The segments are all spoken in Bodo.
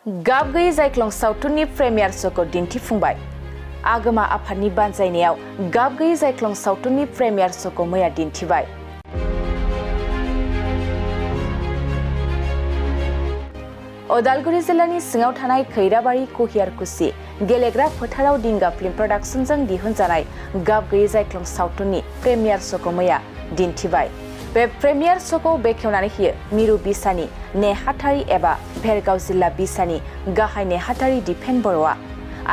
गाब गैयै जायख्लं सावथुननि प्रेमियार श'खौ दिन्थिफुंबाय। आगोमा आफादनि बानजायनायाव गाब गैयै जायख्लं सावथुननि प्रेमियार श'खौ मैया दिन्थिबाय। उदालगुरि जिल्लानि सिङाव थानाय खैराबारि कहियारकुसि गेलेग्रा फोथाराव दिंगा फिल्म प्रडाक्शनजों दिहुनजानाय गाब गैयै जायख्लं सावथुननि प्रेमियार श'खौ मैया दिन्थिबाय। बे प्रेमियार श'खौ बेखेवनानै होयो मिरु बिसानि नेहाथारि एबा भेरगाव जिल्ला बिसानि गाहाय नेहाथारि दिपेन बर'आ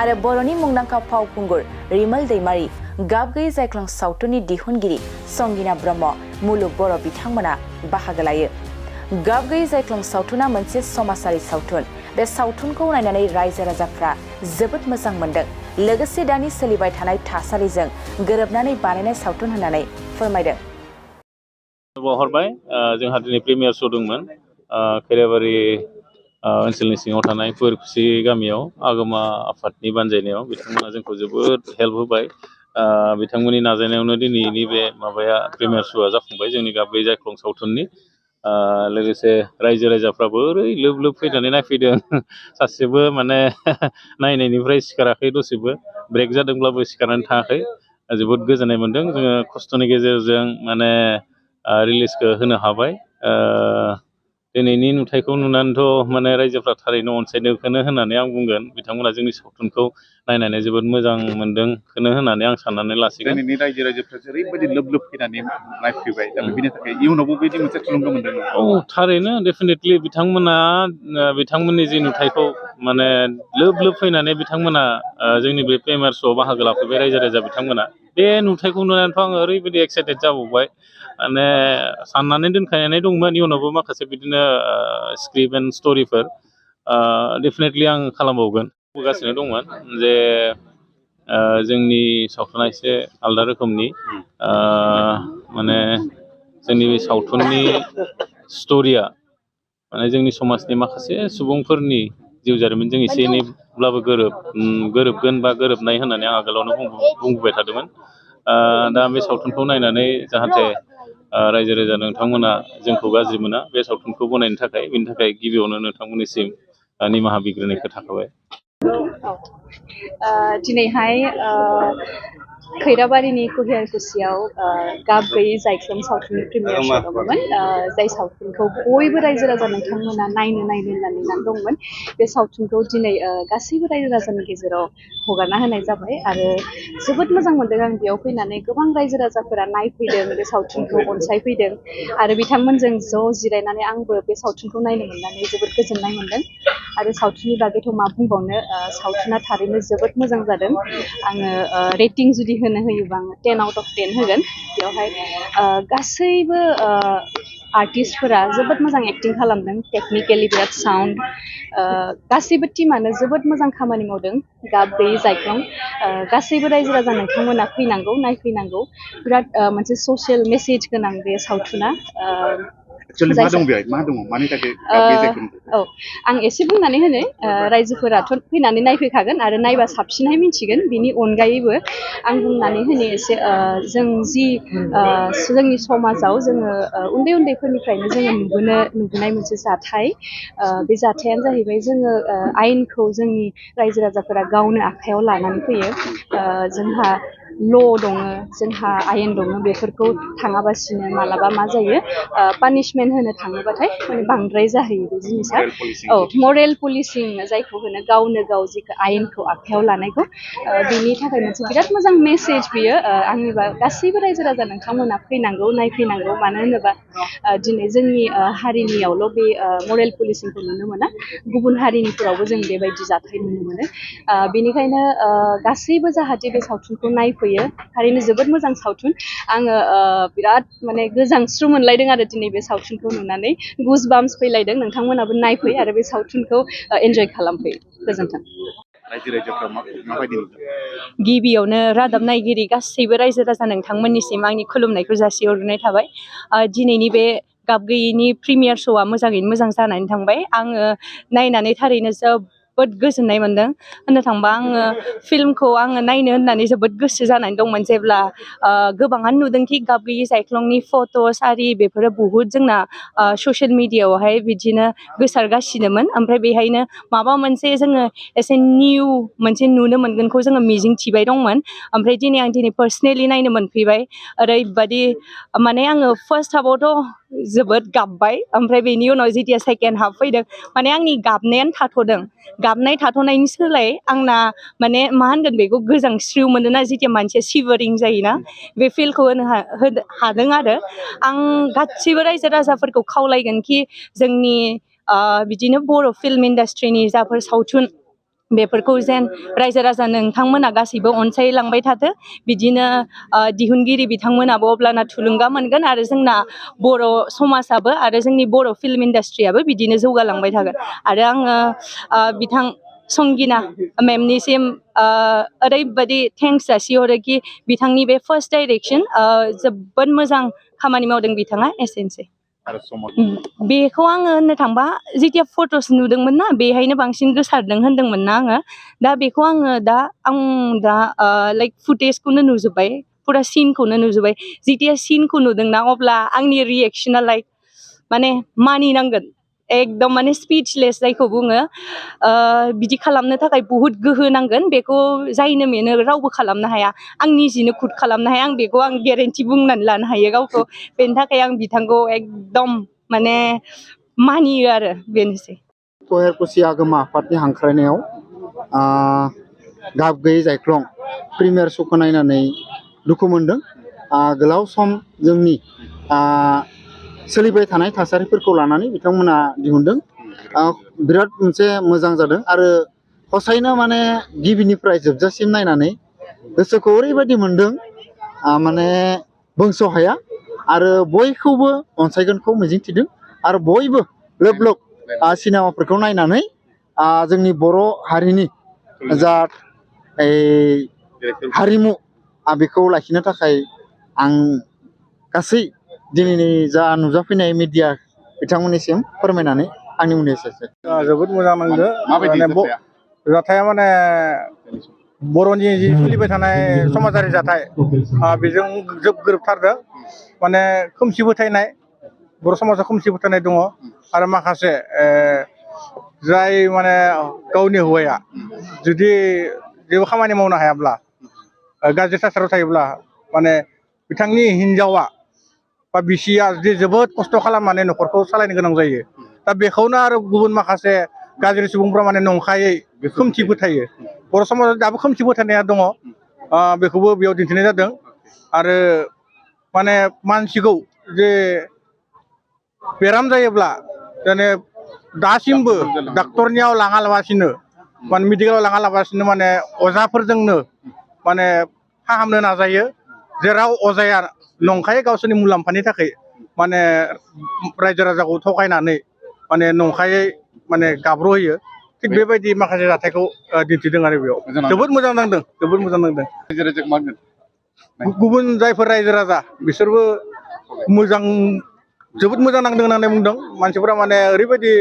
आरो बर'नि मुंदांखा फावखुंगुर रिमोल दैमारि, गाब गैयै जायख्लं सावथुननि दिहुनगिरि संगिना ब्रह्म, मुलुग बर' बिथांमोना बाहागो लायो। गाब गैयै जायख्लं सावथुना मोनसे समाजारि सावथुन। बे सावथुनखौ नायनानै रायजो राजाफ्रा जोबोद मोजां मोनदों। लोगोसे दानि सोलिबाय थानाय थासारिजों गोरोबनानै बानायनाय सावथुन होननानै फोरमायदों। बावहरबाय जोंहा दिनै प्रिमियार शो दंमोन खैराबारि ओनसोलनि सिङाव थानाय कहियारकुसि गामियाव आगोमा आफादनि बानजायनायाव बिथांमोना जोंखौ जोबोद हेल्प होबाय। बिथांमोननि नाजानायावनो दिनैनि बे माबाया प्रिमियार श'आ जाफुंबाय जोंनि गाब गैयै जायख्लं सावथुननि। लोगोसे रायजो राजाफ्राबो ओरै लोब लोब फैनानै नायफैदों। सासेबो माने नायनायनिफ्राय सिखाराखै, दसेबो ब्रेक जादोंब्लाबो सिखारनानै थाङाखै। जोबोद गोजोननाय मोन्दों। जोङो खस्थ'नि गेजेरजों माने रिलिजखौ होनो हाबाय। दिनैनि नुथायखौ नुनानैथ' माने रायजोफ्रा थारैनो अनसायदोंखौनो होननानै आं बुंगोन। बिथांमोना जोंनि सावथुनखौ नायनानै जोबोद मोजां मोन्दोंखौनो होननानै आं साननानै लासिगोन। दिनैनि रायजो राजाफ्रा ओरैबायदि लोब लोब फैनानै नायफैबाय, दा बेनि थाखाय इयुनावबो बेबायदि मोनसे थुलुंगा मोनदों। औ थारैनो डेफिनेटलि बिथांमोना बिथांमोननि जि नुथायखौ माने लोब लोब फैनानै बिथांमोना जोंनि बे प्रिमियार श'आव बाहागो लाफैबाय रायजो राजा बिथांमोना। बे नुथायखौ नुनानैथ' आङो ओरैबायदि एक्साइटेड जाबावबाय, माने साननानै दोनखानाय दंमोन इयुनावबो माखासे बिदिनो स्क्रिप्ट एन्ड स्ट'रिफोर डेफिनेटलि आं खालामबावगोन। बुंगासिनो दंमोन जे जोंनि सावथुना एसे आलदा रोखोमनि, माने जोंनि बे सावथुननि स्ट'रिया माने जोंनि समाजनि माखासे सुबुंफोरनि जिउ जारिमिनजों एसे एनैब्लाबो गोरोबगोन बा गोरोबनाय होननानै आं आगोलावनो बुंबोबाय थादोंमोन। दा बे सावथुनखौ नायनानै जाहाथे रायजो राजा नोंथांमोना जोंखौ गाज्रि मोना बे सावथुनखौ बनायनो थाखाय, बेनि थाखाय गिबियावनो नोंथांमोननिसिम निमाहा बिग्रोनायखौ थाखाबाय। दिनैहाय खैराबारिनि कहियारकुसियाव गाब गैयै जायख्लं सावथुननि प्रिमियार शो दंमोन। जाय सावथुनखौ बयबो रायजो राजा नोंथांमोना नायनो होननानै दंमोन। बे सावथुनखौ दिनै गासैबो रायजो राजानि गेजेराव हगारना होनाय जाबाय आरो जोबोद मोजां मोनदों आं बेयाव फैनानै। गोबां रायजो राजाफोरा नायफैदों, बे सावथुनखौ अनसायफैदों आरो बिथांमोनजों ज' जिरायनानै आंबो बे सावथुनखौ नायनो मोननानै जोबोद गोजोननाय मोनदों। आरो सावथुननि बागैथ' मा बुंबावनो, सावथुना थारैनो जोबोद मोजां जादों। आङो रेटिं जुदि होयोबा आङो 10 आउट अफ 10 होगोन। बेवहाय गासैबो आर्टिस्टफोरा जोबोद मोजां एक्टिं खालामदों। टेकनिकेलि बिराद साउन्ड, गासैबो टिमानो जोबोद मोजां खामानि मावदों। गाब गैयै जायख्लं, गासैबो रायजो राजा नोंथांमोना फैनांगौ, नायफैनांगौ। बिराद मोनसे ससियेल मेसेज गोनां बे सावथुना। मा दं बेहाय, मा दङ, मानि थाखाय गाब गैयै जायख्लं? औ, आं एसे बुंनानै होनो। रायजोफोराथ' फैनानै नायफैखागोन आरो नायबा साबसिनहाय मिथिगोन। बिनि अनगायैबो आं बुंनानै होनो एसे, जों जि जोंनि समाजाव जोङो उन्दै उन्दैफोरनिफ्रायनो जोङो नुबोनाय मोनसे जाथाय। बे जाथायानो जाहैबाय जोङो आयेनखौ जोंनि रायजो राजाफोरा गावनो आखायाव लानानै फैयो। जोंहा ल' दङ, जोंहा आयेन दङ, बेफोरखौ थाङाबासिनो मालाबा मा जायो, पानिशमेन्ट होनो थाङोबाथाय माने बांद्राय जाहैयो बे जिनिसा। औ, मरेल पुलिसिं जायखौ होनो, गावनो गाव जिखौ आयेनखौ आखायाव लानायखौ, बेनि थाखाय मोनसे बिराद मोजां मेसेज बियो। आंनिबा गासैबो रायजो राजा नोंथांमोना फैनांगौ, नायफैनांगौ। मानो होनोबा दिनै जोंनि हारिनियावल' बे मरेल पुलिसिंखौ नुनो मोना, गुबुन हारिनिफोरावबो जों बेबायदि जाथाय नुनो मोनो। बेनिखायनो गासैबो जाहाथे बे सावथुनखौ नायफैयो। थारैनो जोबोद मोजां सावथुन। आङो बिराद माने गोजांस्रु मोनलायदों आरो दिनै बे सावथुनखौ नुनानै। गुजबाम्स फैलायदों। नोंथांमोनाबो नायफै आरो बे सावथुनखौ एन्जय खालामफै। गोजोन्थों। रायजो राजाफ्रा माबायदि नुदों? गिबियावनो रादाब नायगिरि गासैबो रायजो राजा नोंथांमोननिसिम आंनि खुलुमनायखौ जासिहरनाय थाबाय। दिनैनि बे गाब गैयैनि प्रिमियार श'आ मोजाङैनो मोजां जानानै थांबाय। आङो नायनानै थारैनो जोबोद गोजोननाय मोन्दों होननो थांबा आङो फिल्मखौ आङो नायनो होननानै जोबोद गोसो जानानै दंमोन जेब्ला गोबाङानो नुदोंखि गाब गैयि जायख्लंनि फट'स आरि बेफोरो बुहुत जोंना ससियेल मिडियायावहाय बिदिनो गोसारगासिनोमोन ओमफ्राय बेहायनो माबा मोनसे जोङो एसे निउ मोनसे नुनो मोनगोनखौ जोङो मिजिं थिबाय दंमोन ओमफ्राय दिनै पार्सनेलि नायनो मोनफैबाय ओरैबादि माने आङो फार्स्ट हाफावथ' जोबोद गाबबाय ओमफ्राय बेनि उनाव जेथिया सेकेन्ड हाफ फैदों माने आंनि गाबनायानो थाथ'दों गाबनाय थाथ'नायनि सोलाय आंना माने मा होनगोन बेखौ गोजांस्रिउ मोनोना जेथिया मानसिया सिभारिं जायोना बे फिलखौ होनो हादों आरो आं गासिबो रायजो राजाफोरखौ खावलायगोन कि जोंनि बिदिनो बर' फिल्म इन्डास्ट्रिनि जाफोर सावथुन बेफोरखौ जेन रायजो राजा नोंथांमोना गासैबो अनसायलांबाय थाथो बिदिनो दिहुनगिरि बिथांमोनाबो अब्लाना थुलुंगा मोनगोन आरो जोंना बर' समाजाबो आरो जोंनि बर' फिल्म इन्डास्ट्रियाबो बिदिनो जौगालांबाय थागोन आरो आङो बिथां संगिना मेमनिसिम ओरैबायदि थेंक्स जासिहरोखि बिथांनि बे फार्स्ट डाइरेक्सन जोबोद मोजां खामानि मावदों बिथाङा एसेनोसै बेखौ आङो होननो थांबा जेथिया फट'स नुदोंमोन ना बेहायनो बांसिन गोसारदों होनदोंमोन ना आङो दा बेखौ आङो दा लाइक फुटेजखौनो नुजोब्बाय फुरा सिनखौनो नुजोब्बाय जेथिया सिनखौ नुदोंना अब्ला आंनि रिएक्सना लाइक माने मानिनांगोन एकदम माने स्पिचलेस जायखौ बुङो बिदि खालामनो थाखाय बुहुत गोहो नांगोन बेखौ जायनो मेनो रावबो खालामनो हाया आं निजिनो खुद खालामनो हाया आं बेखौ आं गेरेन्टि बुंनानै लानो हायो गावखौ बेनि थाखाय आं बिथांखौ एकदम माने मानियो आरो बेनोसै कयारकुसि आगोमा आफादनि हांख्रायनायाव गाब गैयै जायख्लं प्रिमियार श'खौ नायनानै दुखु मोनदों गोलाव सम जोंनि सोलिबाय थानाय थासारिफोरखौ लानानै बिथांमोना दिहुनदों बिराद मोनसे मोजां जादों आरो हसायैनो माने गिबिनिफ्राय जोबजासिम नायनानै गोसोखौ ओरैबायदि मोनदों माने बुंस' हाया आरो बयखौबो अनसायगोनखौ मिजिंथिदों आरो बयबो लोब लोब सिनेमाफोरखौ नायनानै जोंनि बर' हारिनि जा हारिमु बेखौ लाखिनो थाखाय आं गासै दिनैनि जा नुजाफैनाय मिडिया बिथांमोननिसिम फोरमायनानै आंनि उननि एसेसै जोबोद मोजां नांदो जाथाया माने बर'नि जि सोलिबाय थानाय समाजारि जाथाय बेजों गोरोबथारदों माने खोमसि फोथायनाय बर' समाजाव खोमसि फोथायनाय दङ आरो माखासे जाय माने गावनि हौवाया जुदि जेबो खामानि मावनो हायाब्ला गाज्रि थासारियाव थायोब्ला माने बिथांनि हिन्जावा बा बिसिया जुदि जोबोद खस्थ' खालामनानै न'खरखौ सालायनो गोनां जायो दा बेखौनो आरो गुबुन माखासे गाज्रि सुबुंफ्रा माने नंखायै खोमसि फोथायो बर' समाजाव दाबो खोमसि फोथायनाया दङ बेखौबो बेयाव दिन्थिनाय जादों आरो माने मानसिखौ जे बेराम जायोब्ला माने दासिमबो डाक्टरनियाव लाङालाबासिनो माने मेडिकेलाव लाङालाबासिनो माने अजाफोरजोंनो माने फाहामनो नाजायो जेराव अजाया नंखायै गावसोरनि मुलाम्फानि थाखाय माने रायजो राजाखौ थगायनानै माने नंखायै माने गाब्र'होयो थिग बेबायदि माखासे जाथायखौ दिन्थिदों आरो बेयाव जोबोद मोजां नांदों गुबुन जायफोर रायजो राजा बिसोरबो मोजां जोबोद मोजां नांदों होननानै बुंदों मानसिफोरा माने ओरैबायदि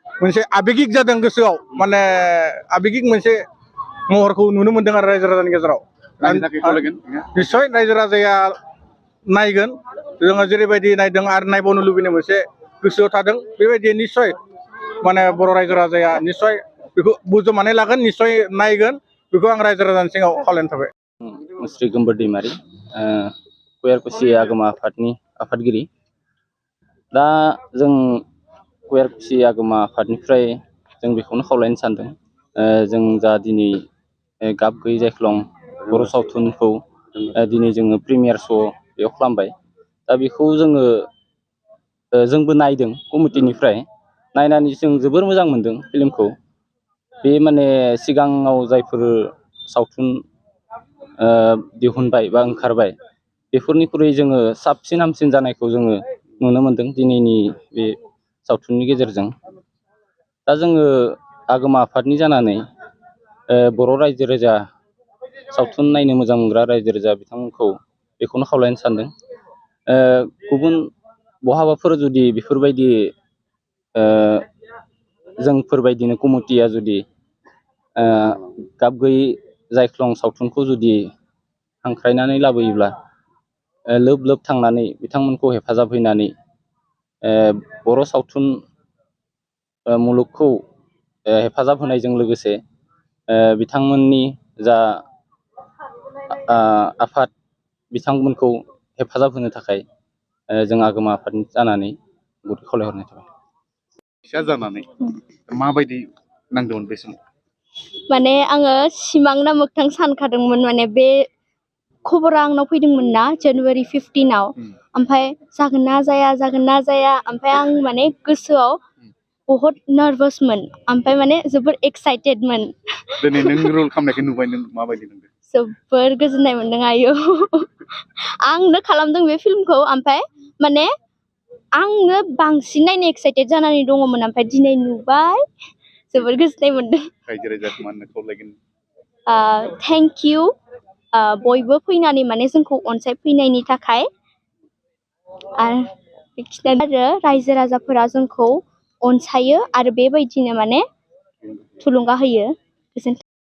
मोनसे आबेगिक जादों गोसोआव माने आबेगिक मोनसे महरखौ नुनो मोनदों आरो रायजो राजानि गेजेराव निस्सय रायजो राजाया नायगोन जोङो जेरैबायदि नायदों आरो नायबावनो लुबैनाय मोनसे गोसोआव थादों बेबायदि निस्सय माने बर' रायजो राजाया निस्सय बेखौ बुजबनानै लागोन निस्सय नायगोन बेखौ आं रायजो राजानि सिगाङाव खावलायनाय थाबाय मुस्रि गोमबोर दैमारि कयारकुसि आगोमा आफादनि आफादगिरि दा जों कयारकुसि आगोमा आफादनिफ्राय जों बेखौनो खावलायनो सानदों जों जा दिनै गाब गैयै जायख्लं बर' सावथुनखौ दिनै जोङो प्रिमियार श' बेयाव खालामबाय दा बेखौ जोंबो नायदों कमिटिनिफ्राय नायनानै जों जोबोर मोजां मोनदों फिल्मखौ बे माने सिगाङाव जायफोर सावथुन दिहुनबाय बा ओंखारबाय बेफोरनिख्रुइ जोङो साबसिन हामसिन जानायखौ जोङो नुनो मोनदों दिनैनि बे सावथुननि गेजेरजों दा जोङो आगोमा आफादनि जानानै बर' रायजो राजा सावथुन नायनो मोजां मोनग्रा रायजो राजा बिथांमोनखौ बेखौनो खावलायनो सानदों गुबुन बहाबाफोर जुदि बेफोरबायदि जोंफोरबायदिनो कमिटिया जुदि गाब गैयै जायख्लं सावथुनखौ जुदि हांख्रायनानै लाबोयोब्ला लोब लोब थांनानै बिथांमोनखौ हेफाजाब हैनानै बर' सावथुन मुलुगखौ हेफाजाब होनायजों लोगोसे बिथांमोननि जा आफाद बिथांमोनखौ हेफाजाब होनो थाखाय जों आगोमा आफादनि जानानै गुरै खावलायहरनाय थाबाय। फिसा जानानै माबायदि नांदोंमोन बे समाव? माने आङो सिमांना मोगथां सानखादोंमोन माने बे खबरा आंनाव फैदोंमोन ना जानुवारि 15 ओमफ्राय जागोन ना जाया ओमफ्राय आं माने गोसोआव बहुत नार्भासमोन ओमफ्राय माने जोबोर एक्साइटेडमोन। दिनै नों रल खालामनायखौ नुबाय, नों माबायदि मोनदों? जोबोर गोजोननाय मोनदों आयौ आंनो खालामदों बे फिल्मखौ ओमफ्राय माने आंनो बांसिन नायनो एक्साइटेड जानानै दङमोन ओमफ्राय दिनै नुबाय जोबोर गोजोननाय मोनदों। रायजो राजाखौ मानो खावलायगोन? थेंक इउ बयबो फैनानै माने जोंखौ अनसायफैनायनि थाखाय आरो रायजो राजाफोरा जोंखौ अनसायो आरो बेबायदिनो माने थुलुंगा होयो। गोजोन्थों।